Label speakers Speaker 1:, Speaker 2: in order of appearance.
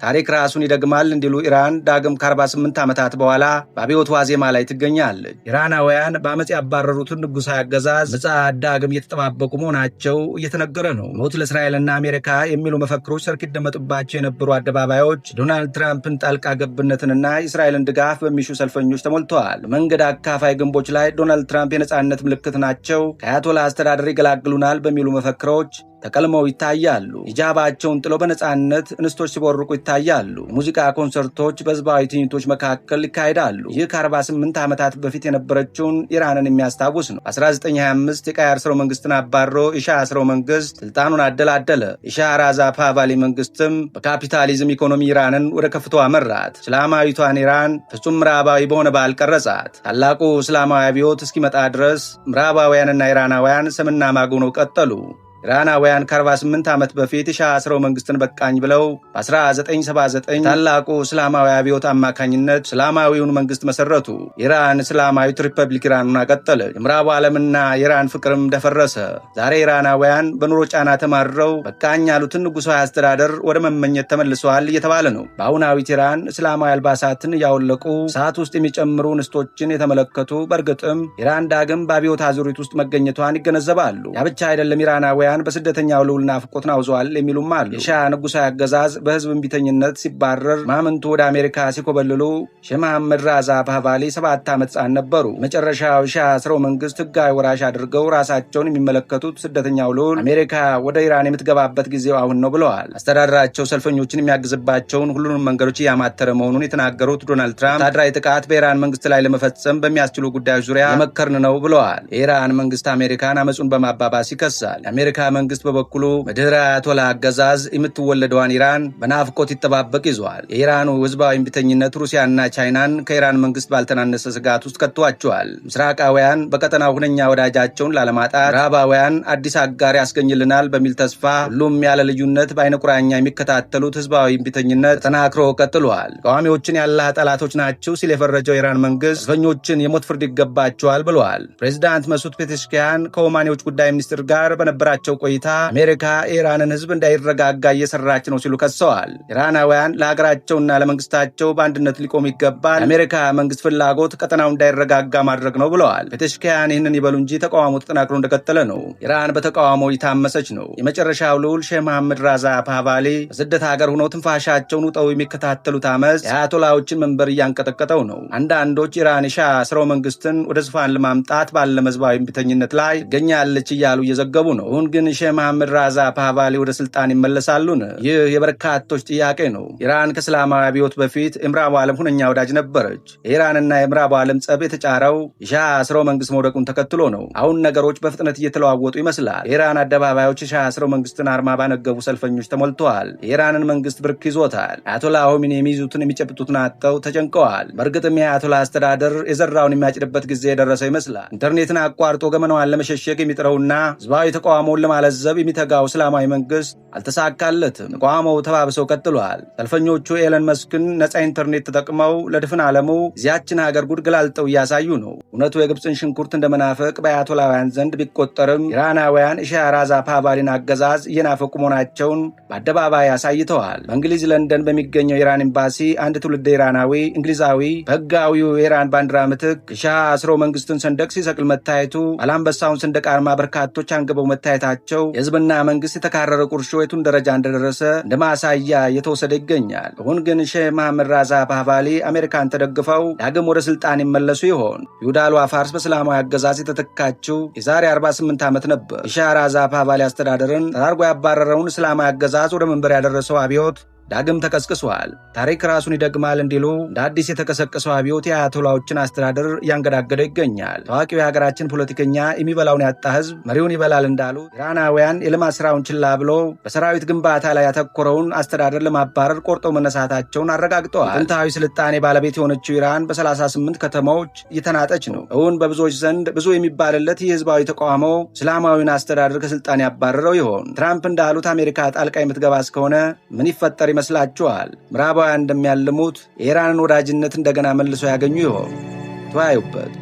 Speaker 1: ታሪክ ራሱን ይደግማል እንዲሉ ኢራን ዳግም ከ48 ዓመታት በኋላ በአብዮት ዋዜማ ላይ ትገኛለች። ኢራናውያን በአመፅ ያባረሩትን ንጉሣዊ አገዛዝ ምጽአት ዳግም እየተጠባበቁ መሆናቸው እየተነገረ ነው። ሞት ለእስራኤልና አሜሪካ የሚሉ መፈክሮች ሰርክ ይደመጡባቸው የነበሩ አደባባዮች ዶናልድ ትራምፕን ጣልቃ ገብነትንና የእስራኤልን ድጋፍ በሚሹ ሰልፈኞች ተሞልተዋል። መንገድ አካፋይ ግንቦች ላይ ዶናልድ ትራምፕ የነጻነት ምልክት ናቸው፣ ከአያቶላ አስተዳደር ይገላግሉናል በሚሉ መፈክሮች ተቀልመው ይታያሉ። ሂጃባቸውን ጥለው በነጻነት እንስቶች ሲቦርቁ ይታያሉ። የሙዚቃ ኮንሰርቶች በህዝባዊ ትዕይንቶች መካከል ይካሄዳሉ። ይህ ከ48 ዓመታት በፊት የነበረችውን ኢራንን የሚያስታውስ ነው። በ1925 የቃያር ስርወ መንግስትን አባሮ የሻህ ስርወ መንግስት ስልጣኑን አደላደለ። የሻህ ራዛ ፓህላቪ መንግስትም በካፒታሊዝም ኢኮኖሚ ኢራንን ወደ ከፍታዋ መራት። እስላማዊቷን ኢራን ፍጹም ምዕራባዊ በሆነ ባህል ቀረጻት። ታላቁ እስላማዊ አብዮት እስኪመጣ ድረስ ምዕራባውያንና ኢራናውያን ሰምና ማግ ሆነው ቀጠሉ። ኢራናውያን ከ48 ዓመት በፊት የሻህ ስርወ መንግስትን በቃኝ ብለው በ1979 ታላቁ እስላማዊ አብዮት አማካኝነት እስላማዊውን መንግስት መሰረቱ። ኢራን እስላማዊት ሪፐብሊክ ኢራኑን ቀጠለች። የምዕራቡ ዓለምና የኢራን ፍቅርም ደፈረሰ። ዛሬ ኢራናውያን በኑሮ ጫና ተማረው በቃኝ ያሉትን ንጉሣዊ አስተዳደር ወደ መመኘት ተመልሰዋል እየተባለ ነው። በአሁናዊት ኢራን እስላማዊ አልባሳትን እያወለቁ እሳት ውስጥ የሚጨምሩ እንስቶችን የተመለከቱ በእርግጥም ኢራን ዳግም በአብዮት አዙሪት ውስጥ መገኘቷን ይገነዘባሉ። ያ ብቻ አይደለም፣ ኢራናውያን በስደተኛው ልዑል ናፍቆት ናውዘዋል የሚሉም አሉ። የሻህ ንጉሣዊ አገዛዝ በህዝብ እምቢተኝነት ሲባረር ማምንቱ ወደ አሜሪካ ሲኮበልሉ ሼህ መሐመድ ራዛ ፓህላቪ 7 ዓመት ሕፃን ነበሩ። መጨረሻው የሻህ ስርወ መንግስት ህጋዊ ወራሽ አድርገው ራሳቸውን የሚመለከቱት ስደተኛው ልዑል አሜሪካ ወደ ኢራን የምትገባበት ጊዜው አሁን ነው ብለዋል። አስተዳደራቸው ሰልፈኞችን የሚያግዝባቸውን ሁሉንም መንገዶች እያማተረ መሆኑን የተናገሩት ዶናልድ ትራምፕ ወታደራዊ ጥቃት በኢራን መንግስት ላይ ለመፈጸም በሚያስችሉ ጉዳዮች ዙሪያ የመከርን ነው ብለዋል። የኢራን መንግስት አሜሪካን አመፁን በማባባስ ይከሳል። የአሜሪካ መንግስት በበኩሉ በድህረ አያቶላ አገዛዝ የምትወለደዋን ኢራን በናፍቆት ይጠባበቅ ይዟል። የኢራኑ ህዝባዊ እምቢተኝነት ሩሲያና ቻይናን ከኢራን መንግስት ባልተናነሰ ስጋት ውስጥ ከቷቸዋል። ምስራቃውያን በቀጠናው ሁነኛ ወዳጃቸውን ላለማጣት፣ ምዕራባውያን አዲስ አጋር ያስገኝልናል በሚል ተስፋ ሁሉም ያለ ልዩነት በአይነ ቁራኛ የሚከታተሉት ህዝባዊ እምቢተኝነት ተጠናክሮ ቀጥሏል። ተቃዋሚዎችን የአላህ ጠላቶች ናቸው ሲል የፈረጀው የኢራን መንግስት ሰልፈኞችን የሞት ፍርድ ይገባቸዋል ብለዋል። ፕሬዚዳንት መሱድ ፔዜሽኪያን ከኦማን የውጭ ጉዳይ ሚኒስትር ጋር በነበራቸው ቆይታ አሜሪካ የኢራንን ህዝብ እንዳይረጋጋ እየሰራች ነው ሲሉ ከሰዋል። ኢራናውያን ለሀገራቸውና ለመንግስታቸው በአንድነት ሊቆሙ ይገባል፣ የአሜሪካ መንግስት ፍላጎት ቀጠናው እንዳይረጋጋ ማድረግ ነው ብለዋል። ፔዜሽኪያን ይህንን ይበሉ እንጂ ተቃውሞ ተጠናክሮ እንደቀጠለ ነው። ኢራን በተቃውሞ እየታመሰች ነው። የመጨረሻው ልዑል ሼህ መሐመድ ራዛ ፓህላቪ በስደት ሀገር ሆነው ትንፋሻቸውን ውጠው የሚከታተሉት አመፅ የአያቶላዎችን መንበር እያንቀጠቀጠው ነው። አንዳንዶች ኢራን የሻህ ስርወ መንግስትን ወደ ዙፋን ለማምጣት ባለመ ህዝባዊ እምቢተኝነት ላይ ትገኛለች እያሉ እየዘገቡ ነው። አሁን ግን ሼህ መሐመድ ራዛ ፓህላቪ ወደ ስልጣን ይመለሳሉን? ይህ የበርካቶች ጥያቄ ነው። ኢራን ከእስላማዊ አብዮት በፊት የምዕራቡ ዓለም ሁነኛ ወዳጅ ነበረች። የኢራንና የምዕራቡ ዓለም ጸብ የተጫረው የሻህ ስርወ መንግስት መውደቁን ተከትሎ ነው። አሁን ነገሮች በፍጥነት እየተለዋወጡ ይመስላል። የኢራን አደባባዮች የሻህ ስርወ መንግስትን አርማ ባነገቡ ሰልፈኞች ተሞልተዋል። የኢራንን መንግስት ብርክ ይዞታል። አያቶላ ሆሚኒ የሚይዙትን የሚጨብጡትን አጥተው ተጨንቀዋል። በእርግጥም የአያቶላ አስተዳደር የዘራውን የሚያጭድበት ጊዜ የደረሰ ይመስላል። ኢንተርኔትን አቋርጦ ገመናዋን ለመሸሸግ የሚጥረውና ህዝባዊ ተቃውሞውን ለማለዘብ የሚተጋው እስላማዊ መንግስት አልተሳካለትም። ተቃውሞው ተባብሰው ቀጥሏል። ሰልፈኞቹ ኤለን መስክን ነፃ ኢንተርኔት ተጠቅመው ለድፍን ዓለሙ እዚያችን ሀገር ጉድ ገላልጠው እያሳዩ ነው። እውነቱ የግብፅን ሽንኩርት እንደመናፈቅ በአያቶላውያን ዘንድ ቢቆጠርም ኢራናውያን የሻህ ራዛ ፓህላቪን አገዛዝ እየናፈቁ መሆናቸውን በአደባባይ አሳይተዋል። በእንግሊዝ ለንደን በሚገኘው የኢራን ኤምባሲ አንድ ትውልደ ኢራናዊ እንግሊዛዊ በህጋዊው የኢራን ባንዲራ ምትክ የሻህ ስርወ መንግስትን ሰንደቅ ሲሰቅል መታየቱ፣ ባለአንበሳውን ሰንደቅ ዓላማ በርካቶች አንግበው መታየታቸው የህዝብና መንግስት የተካረረ ቁርሾ የቱን ደረጃ እንደደረሰ እንደ ማሳያ እየተወሰደ ይገኛል። አሁን ግን ሼህ መሐመድ ራዛ ፓህላቪ አሜሪካን ተደግፈው ዳግም ወደ ስልጣን ይመለሱ ይሆን? ፊውዳሏ ፋርስ በእስላማዊ አገዛዝ የተተካችው የዛሬ 48 ዓመት ነበር። የሻህ ራዛ ፓህላቪ አስተዳደርን ጠራርጎ ያባረረውን እስላማዊ አገዛዝ ወደ መንበር ያደረሰው አብዮት ዳግም ተቀስቅሷል። ታሪክ ራሱን ይደግማል እንዲሉ እንደ አዲስ የተቀሰቀሰው አብዮት የአያቶላዎችን አስተዳደር እያንገዳገደ ይገኛል። ታዋቂው የሀገራችን ፖለቲከኛ የሚበላውን ያጣ ህዝብ መሪውን ይበላል እንዳሉ ኢራናውያን የልማት ስራውን ችላ ብሎ በሰራዊት ግንባታ ላይ ያተኮረውን አስተዳደር ለማባረር ቆርጠው መነሳታቸውን አረጋግጠዋል። ጥንታዊ ስልጣኔ ባለቤት የሆነችው ኢራን በ38 ከተማዎች እየተናጠች ነው። እውን በብዙዎች ዘንድ ብዙ የሚባልለት ይህ ህዝባዊ ተቃውሞ እስላማዊውን አስተዳደር ከስልጣን ያባረረው ይሆን? ትራምፕ እንዳሉት አሜሪካ ጣልቃ የምትገባ እስከሆነ ምን ይፈጠር ይመስላችኋል? ምዕራባውያን እንደሚያልሙት የኢራንን ወዳጅነት እንደገና መልሶ ያገኙ ይሆን? ተወያዩበት።